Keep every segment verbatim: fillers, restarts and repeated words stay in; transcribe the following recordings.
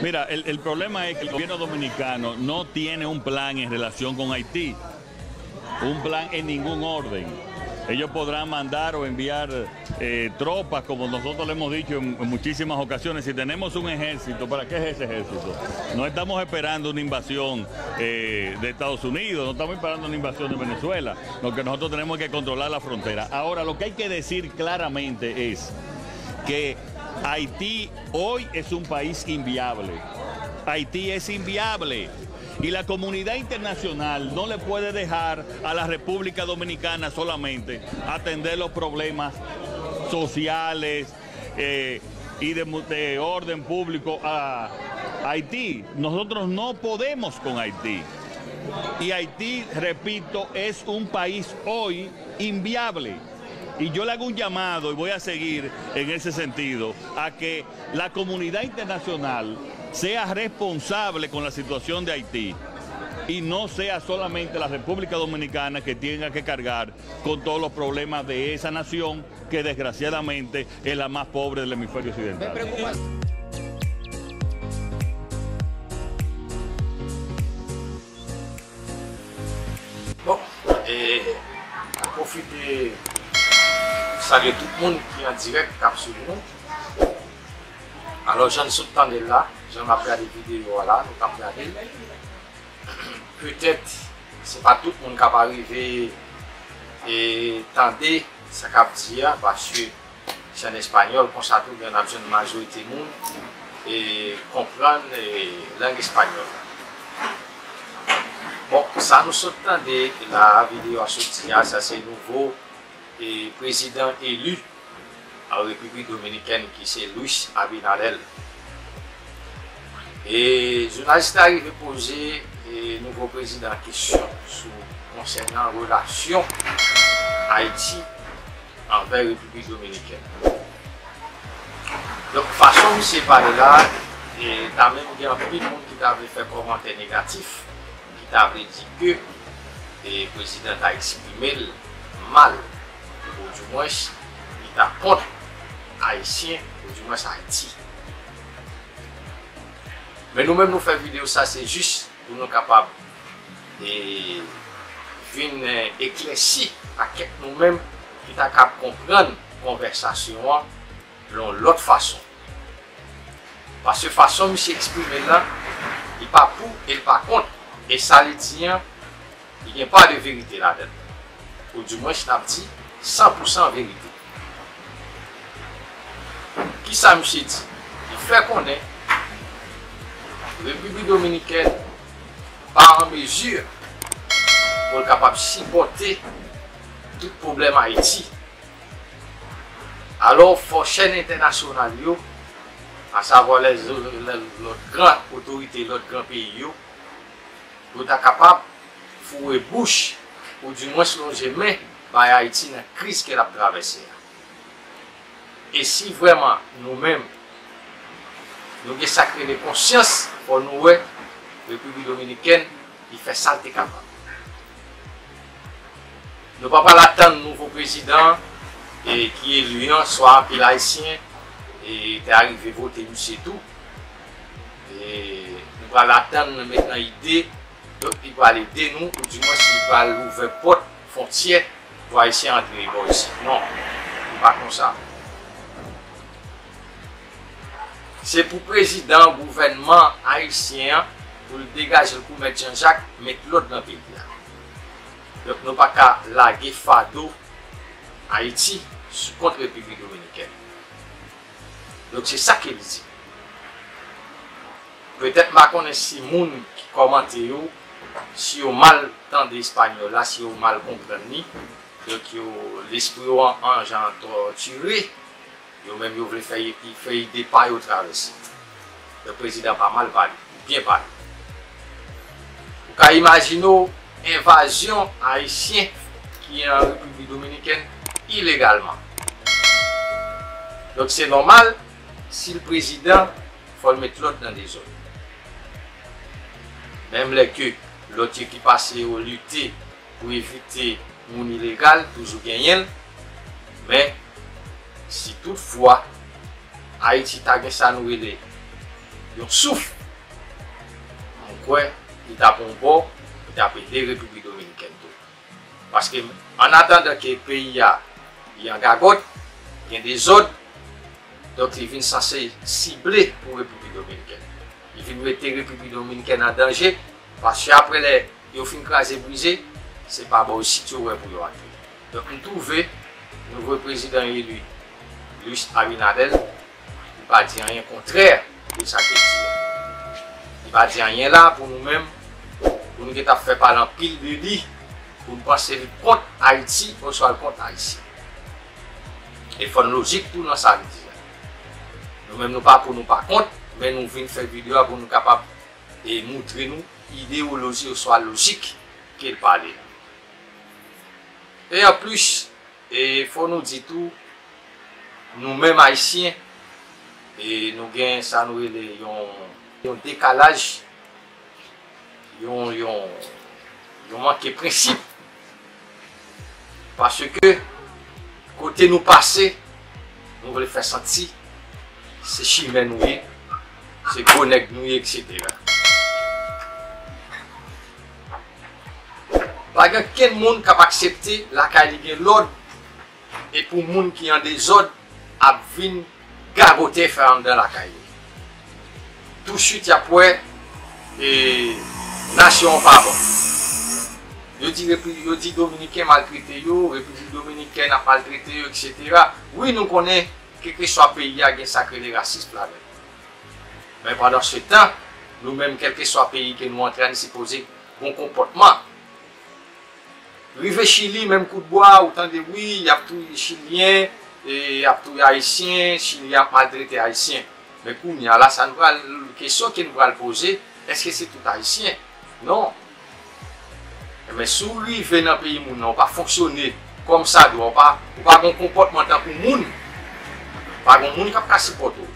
Mira, el, el problema es que el gobierno dominicano no tiene un plan en relación con Haití. Un plan en ningún orden. Ellos podrán mandar o enviar eh, tropas, como nosotros le hemos dicho en, en muchísimas ocasiones, si tenemos un ejército, ¿para qué es ese ejército? No estamos esperando una invasión eh, de Estados Unidos, no estamos esperando una invasión de Venezuela. Lo que nosotros tenemos es que controlar la frontera. Ahora, lo que hay que decir claramente es que Haití hoy es un país inviable. Haití es inviable. Y la comunidad internacional no le puede dejar a la República Dominicana solamente atender los problemas sociales eh, y de, de orden público a Haití. Nosotros no podemos con Haití. Y Haití, repito, es un país hoy inviable. Y yo le hago un llamado, y voy a seguir en ese sentido, a que la comunidad internacional sea responsable con la situación de Haití y no sea solamente la República Dominicana que tenga que cargar con todos los problemas de esa nación que desgraciadamente es la más pobre del hemisferio occidental. Bon, e, mwen pwofite salye tout moun ki an dirèk k ap swiv nou. Alò, jan n sot tande l la, jan n ap gade videyo a la, nou t ap gade l. Petèt, se pa tout moun k ap arive e tande sa k ap di a, paske se an espanyòl, konsa tou, gen n ap jwenn majorite moun e konprann e lang espanyòl la. Bon, sa nou sot tande la, videyo a soti a, sa se nouvo e prezidan eli an Repiblik Dominikèn ki se Luis Abinader. E jounalis la rive poze e nouvo prezidan kesyon sou konsènan relasyon Ayiti anvè Repiblik Dominikèn. Donk, fason misye pale la, e ta menm gen anpil moun ki ta vle fè kòmantè negatif, ki ta vle di ke e prezidan ta eksprime l mal, oudimwens, li ta kont Ayisyen, oudimwens Ayiti. Men nou menm, nou fè videyo sa, se jis pou nou kapab e vin e eklèsi ak kèk nou menm ki ta kab konprann konvèsasyon an yon lòt fason. Paske fason misye eksprime l lan, li pa pou e l pa kont. E sa li di an, li gen pa de verite ladan l. Oudimwens, n ap di san pou san verite. Kisa misye di? Li fè konnen Repiblik Dominikèn pa an mezi pou l kapab sipòte tout pwoblèm Ayiti. Alò, fò chèn entènasyonal yo, asavwa lè, lè, lòt gran otorite, lòt gran peyi yo, pou ta kapab foure bouch, oudimwens lonje men, bay Ayiti nan kriz ke l ap travèse a. E si vrèman nou menm, nou gen sa k rele konsyans, fò nou wè Repiblik Dominikèn, li fè sa l te kapab. Nou pa pral atann nouvo prezidan e ki eli an, swa anpil Ayisyen e te arive vote misye tou. E nou pral atann nan men nan ide, donk li pral ede nou, oudimwens li pral ouvè pòt fwontyè pou Ayisyen antre bò isit. Non, li pa konsa. Se pou prezidan gouvènman ayisyen an, pou l degaje l kou Mèt Jan Jak, met lòd nan peyi a. Donk, nou pa ka lage fado Ayiti sou kont Repiblik Dominikèn. Donk, se sa ke l di. Petèt, m pa konnen si moun ki kòmante yo, si yo mal tande espanyòl la, si yo mal konprann li, donk, yo, lespri yo an, an jan tòtire, yo menm yo vle fè, fè ide pa yo travèse. Donk, prezidan pa mal pale, byen pale. Ou ka imajine w envazyon ayisyen ki an Repiblik Dominikèn ilegalman. Donk, se nòmal, si l prezidan, fò l met lòd nan dezòd. Menm lè ke lòt yo ki pase yo lite pou evite moun ilegal, toujou genyen l. Men, si toutfwa Ayiti ta gen sa nou rele yon souf, mwen kwè li t ap yon bò, li t ap ede Repiblik Dominikèn tou. Paske, an atandan ke peyi a li an gagòt, gen dezòd, donk li vin sanse sible pou Repiblik Dominikèn. Li vin mete Repiblik Dominikèn an danje, paske apre lè yo fin kraze brize, se pa bò isit yo wè pou yo antre. Donk, m twouve nouvo prezidan eli, Luis Abinader, li pa di anyen kontrè de sa ke l di a. Li pa di anyen la pou nou menm, pou nou gentan fè pale anpil de li, pou nou panse l kont Ayiti oswa l kont Ayisyen. E fò n lojik tou nan sa l di a. Nou menm nou pa pou nou pa kont, men nou vin fè videyo a pou nou kapab e moutre nou ideyoloji oswa lojik ke l pale a. E anplis, e fò nou di tou, nou menm Ayisyen, e nou gen sa nou rele yon, yon dekalaj, yon, yon, yon manke prensip. Paske kote nou pase, nou vle fè santi se chimè nou ye, se gwo nèg nou ye, etsetera. Pa gen kenn moun k ap aksepte lakay li gen lòd, e pou moun ki an dezòd ap vin gagote fè anndan lakay li. Touswit y ap wè, e, nasyon an pa bon. Yo di Repi-, yo di Dominiken maltrete yo, Repiblik Dominikèn ap maltrete yo, etsetera. Wi, nou konnen, kèlkeswa peyi a gen sa k rele rasis ladan l. Men pandan se tan, nou menm, kèlkeswa peyi ke nou antre a, nou sipoze gon konpòtman. Rive Chili, menm kout bwa, ou tande, wi, y ap touye Chilyen, e y ap touye Ayisyen, Chilyen ap maltrete Ayisyen. Men kounye a la, sa nou pral, kesyon ke nou pral poze, èske se tout Ayisyen? Non. Enben, si w rive nan peyi moun nan, ou pa fonksyone kòm sa dwa, ou pa, ou pa gon konpòtman tankou moun, pa gon moun k ap ka sipòte w.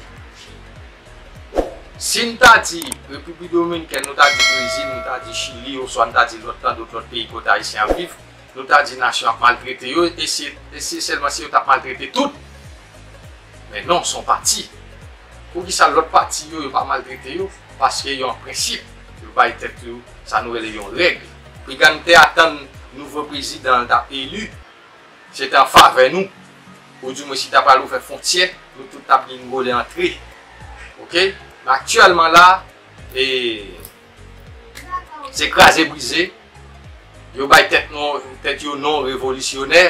Si n ta di Repiblik Dominikèn, nou ta di Brezil, nou ta di Chili, oswa n ta di lòt, tan dòt lòt peyi kote Ayisyen ap viv, nou ta di nasyon ap maltrete yo, e se, e se sèlman si yo t ap maltrete tout. Men non, se yon pati. Poukisa lòt pati yo, yo pa maltrete yo? Paske yo an prensip, yo bay tèt yo sa nou rele yon règ. Piga n te atann nouvo prezidan an t ap eli, se te an favè nou. Oudimwen si ta pral ouvè fwontyè, nou tout t ap gringole antre. Oke? Men aktyèlman la, e, se kraze brize. Yo bay tèt nou, tèt yo non revolisyonè.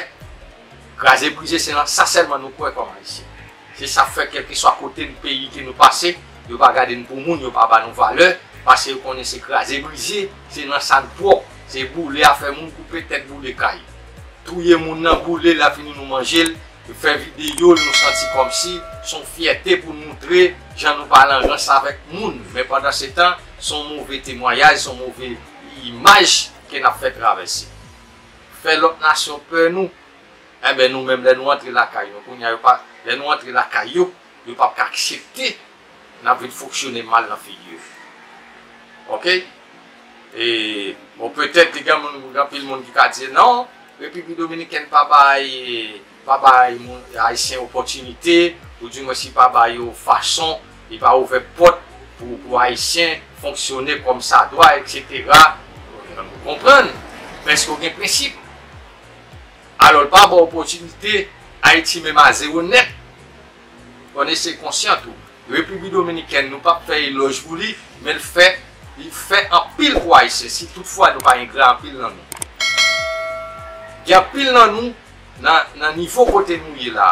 Kraze brize, se nan sa sèlman nou kwè kòm Ayisyen. Se sa k fè kèlkeswa kote n, peyi ke nou pase, yo pa gade n pou moun, yo pa ba nou valè, paske yo konnen se kraze brize, se nan sa n pwòp, se boule afè moun, koupe tèt, boule kay. Touye moun nan, boule l, la fini nou manje l, fè videyo l, nou santi kòmsi se yon fyète pou n moutre jan nou pa lan rans avèk moun. Men pandan se tan, se yon move temwayaj, se yon move imaj ke n ap fè travèse. Fè lòt nasyon pè nou. Enben, nou menm, lè nou antre lakay nou, kounye a, yo pa, lè nou antre lakay yo, yo p ap ka aksepte n ap vin fonksyone mal nan figi yo. Oke? E, bon, petèt, li gen moun, gen anpil moun ki ka di, non, Repiblik Dominikèn pa bay, pa bay moun, Ayisyen opòtinite, oudimwen si pa ba yo fason, li pa ouvè pòt pou, pou Ayisyen fonksyone kòm sa dwa, etsetera. Nou konprann. Men èske w gen prensip? Alò, l pa ba w opòtinite, Ayiti menm a zewo nèt. Fò n eseye konsyan tou. Repiblik Dominikèn, nou p ap fè elòj pou li, men l fè, li fè anpil pou Ayisyen, si toutfwa nou pa engra anpil nan nou. Gen anpil nan nou, nan, nan nivo kote nou ye la,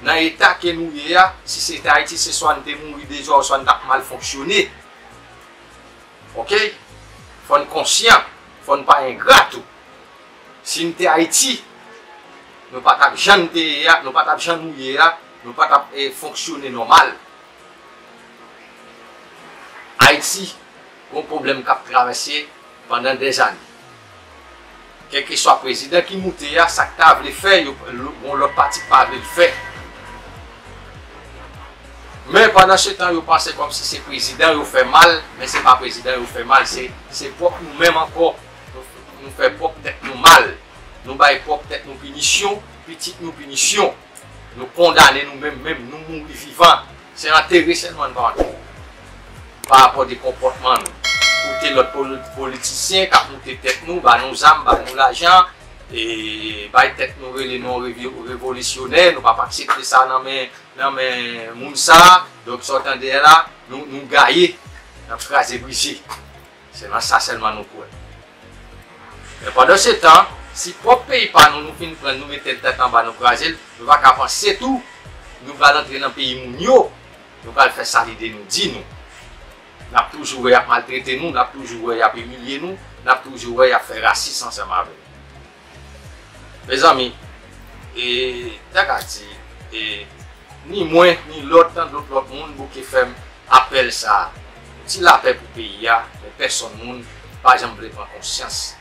nan eta ke nou ye a, si se te Ayiti, se swa n te mouri deja, oswa n t ap mal fonksyone. Oke? Fò n konsyan, fò n pa engra tou. Si n te Ayiti, nou pa t ap jan n te ye a, nou pa t ap jan nou ye a, nou pa t ap, eh, fonksyone nòmal. Ayiti, gon pwoblèm k ap travèse pandan dèzane. Kèlkeswa prezidan ki moute a, sa k ta vle fè, yo, l-, gon lòt pati k pa vle l fè. Men pandan se tan, yo panse kòmsi se prezidan yo fè mal, men se pa prezidan yo fè mal, se, se pwòp nou menm ankò. Nou, nou fè pwòp tèt nou mal. Nou bay pwòp tèt nou pinisyon, pitit nou pinisyon. Nou kondane nou menm, menm nou mouri vivan. Se antere sèlman n pa antere. pa rapò de konpòtman nou. Koute lòt poli-, politisyen k ap moute tèt nou, ba nou zam, ba nou lajan, e bay tèt nou rele nou revi-, revolisyonè, nou p ap aksepte sa nan men, nan men moun sa. Donk, sa w tande a la, nou, nou gaye, n ap kraze brize. Se nan sa sèlman nou kwè. Men pandan se tan, si pwòp peyi pa nou, nou fin pran l, nou mete l tèt anba, nou kraze l, nou pa ka panse tou, nou pral antre nan peyi moun yo, nou pral fè sa lide nou di nou. N ap toujou wè y ap maltrete nou, n ap toujou wè y ap imilye nou, n ap toujou wè y ap fè rasis ansanm avè nou. Mezanmi, e, ta ka di, e, ni mwen, ni lòt, tant dòt lòt moun bouke fè m apèl sa a. Ti lapè pou peyi a, men pèsonn moun pa janm vle pran konsyans.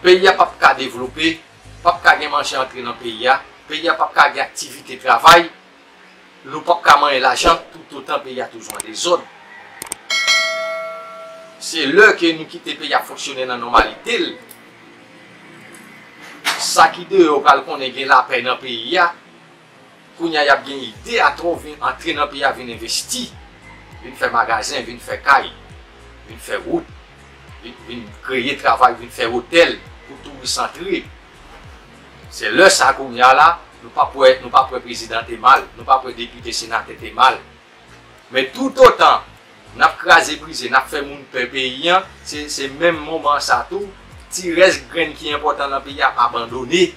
Peyi a p ap ka devlope, p ap ka gen manje antre nan peyi a, peyi a p ap ka gen aktivite travay, nou p ap ka manyen lajan toutotan peyi a toujou an dezòd. Se lè ke nou kite peyi a fonksyone nan nòmalite l, sa ki deyò pral konnen gen lapè nan peyi a. Kounye a, y ap gen ide atò vin antre nan peyi a, vin envesti, vin fè magazen, vin fè kay, vin fè wout, vin, vin kreye travay, vin fè otèl pou touris antre. Se lè sa a kounye a la, nou p ap wè, nou p ap wè prezidan te mal, nou p ap wè depite, senatè te mal. Men toutotan n ap kraze brize, n ap fè moun pè peyi a, se, se menm moman sa tou, ti rès grenn ki enpòtan nan peyi a ap abandone,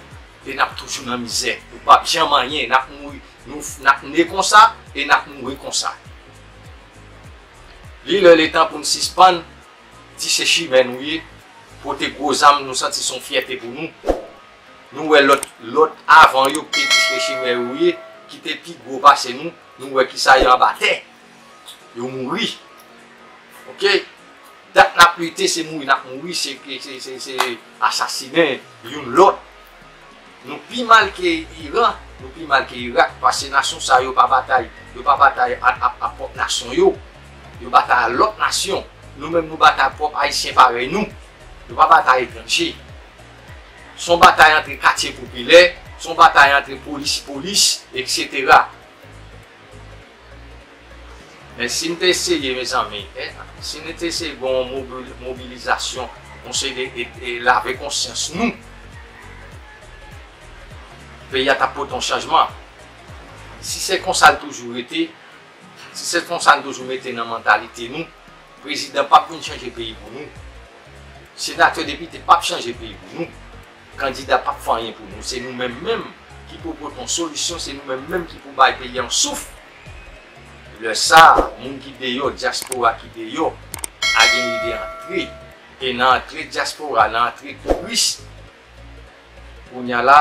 e n ap toujou nan mizè. Nou p ap janm anyen, n ap mouri, nou, n ap ne konsa, e n ap mouri konsa. Li lè, li tan pou n sispann di se chimè nou ye, pote gwo zam, nou santi se yon fyète pou nou. Nou wè lòt, lòt avan yo ki te di se chimè yo ye, ki te pi gwo pase nou, nou wè kisa yo anba tè. Yo mouri. Oke? Dat n ap lite, se mouri n ap mouri, se, se, se, se asasinen youn lòt. Nou pi mal ke Iran, nou pi mal ke Irak, paske nasyon sa yo pa batay, yo pa batay a, a, a pwòp nasyon yo. Yo batay a lòt nasyon. Nou menm nou batay pwòp Ayisyen parèy nou. Yo pa batay etranje. Se yon batay antre katye popilè, se yon batay antre polis, polis, etsetera. Men si n te eseye, mezanmi, eh, si n te eseye gen yon mobil-, mobilizasyon, yon seri de, e, e lave konsyans nou, peyi a t ap pote yon chanjman. Si se konsa l toujou rete, si se konsa n toujou mete nan mantalite nou, prezidan p ap vin chanje peyi pou nou. Senatè, depite p ap chanje peyi pou nou. Kandida p ap fè anyen pou nou. Se nou menm menm ki pou pote yon solisyon, se nou menm menm ki pou bay peyi a yon souf. Lè sa a, moun ki deyò, dyaspora ki deyò, a gen ide antre. E nan antre dyaspora, nan antre touris, kounye a la,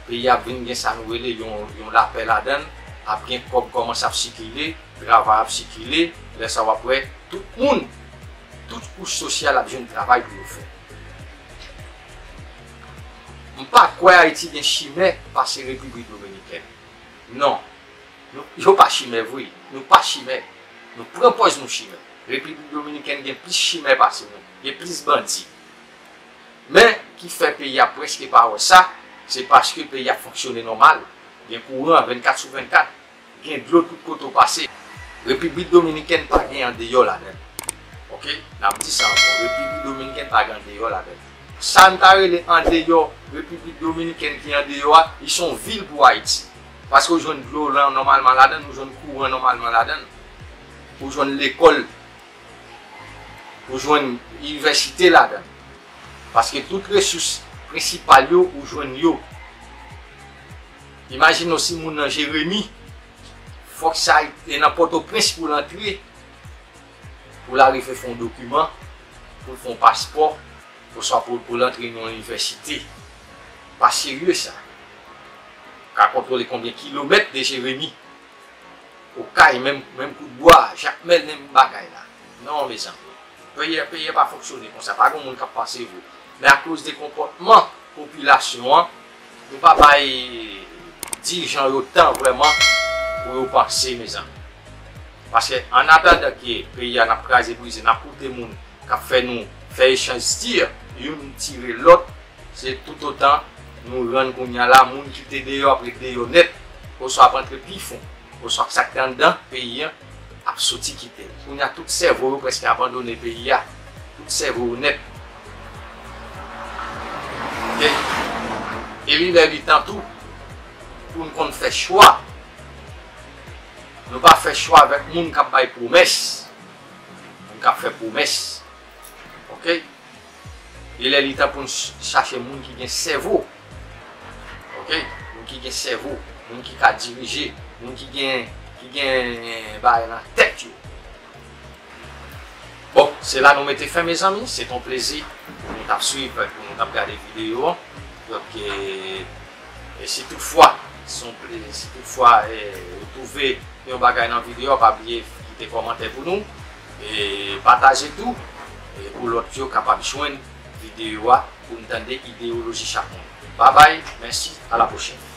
peyi a ap vin gen sa nou rele yon, yon lapè ladan l, ap gen kòb kòmanse ap sikile, travay ap sikile, lè sa w ap wè tout moun, tout kouch sosyal ap jwenn travay pou yo fè. M pa kwè Ayiti gen chimè pase Repiblik Dominikèn. Non. Nou, yo pa chimè vre. Nou pa chimè. Nou pran pòz nou chimè. Repiblik Dominikèn gen plis chimè pase nou. Gen plis bandi. Men, ki fè peyi a prèske pa wè sa, se paske peyi a fonksyone nòmal. Gen kouran vennkat sou vennkat. Gen dlo tout kote w pase. Repiblik Dominikèn pa gen andeyò ladan l. Oke? N ap di sa ankò. Repiblik Dominikèn pa gen andeyò ladan l. Sa n ta rele andeyò, Repiblik Dominikèn ki andeyò a, li se yon vil pou Ayiti. Paske ou jwenn dlo lan nòmalman ladan l, ou jwenn kouran nòmalman ladan l, ou jwenn lekòl, ou jwenn inivèsite ladan l. Paske tout resous prensipal yo, ou jwenn yo. Imajine w si moun nan Jeremi, fòk sa e nan Pòtoprens pou l antre, pou l arive fè yon dokiman, pou l fè yon paspò, oswa pou, pou l antre nan yon inivèsite. Pa serye sa. Ka kontwole konbyen kilomèt de Jeremi. Okay, menm, menm Koutbwa, Jakmèl, menm bagay la. Non, mezanmi. Peyi a, peyi a pa fonksyone konsa. Pa gen moun k ap panse vre. Men akoz de konpòtman popilasyon an, nou pa bay dirijan yo tan vrèman pou yo panse, mezanmi. Paske, an atandan ke peyi a n ap kraze brize, n ap koute moun k ap fè nou fè echanj tir, youn tire lòt, se toutotan nou rann kounye a la, moun ki te deyò ap ret deyò nèt, oswa ap antre pi fon, oswa sa k te anndan peyi a, ap soti kite l. Kounye a, tout sèvo yo prèske abandone peyi a. Tout sèvo yo nèt. Ok? E li lè li tan tou pou n konn fè chwa. Nou pa fè chwa avèk moun k ap bay pwomès. Moun k ap fè pwomès. Ok? E lè li tan pou n ch- chache moun ki gen sèvo. Ok? Moun ki gen sèvo, moun ki ka dirije, moun ki gen ki gen bagay nan tèt yo. Bon, se la nou mete fen, mezanmi. Se t on plezi pou nou t ap swiv, pou nou t ap gade videyo an. Donk, e, e si toutfwa, se yon plezi, si toutfwa e, ou twouve yon bagay nan videyo a, pa bliye kite kòmantè pou nou. E pataje tou, e pou lòt yo kapab jwenn videyo a pou n tande ideyoloji chak moun. Babay, mèsi, a la pwochèn.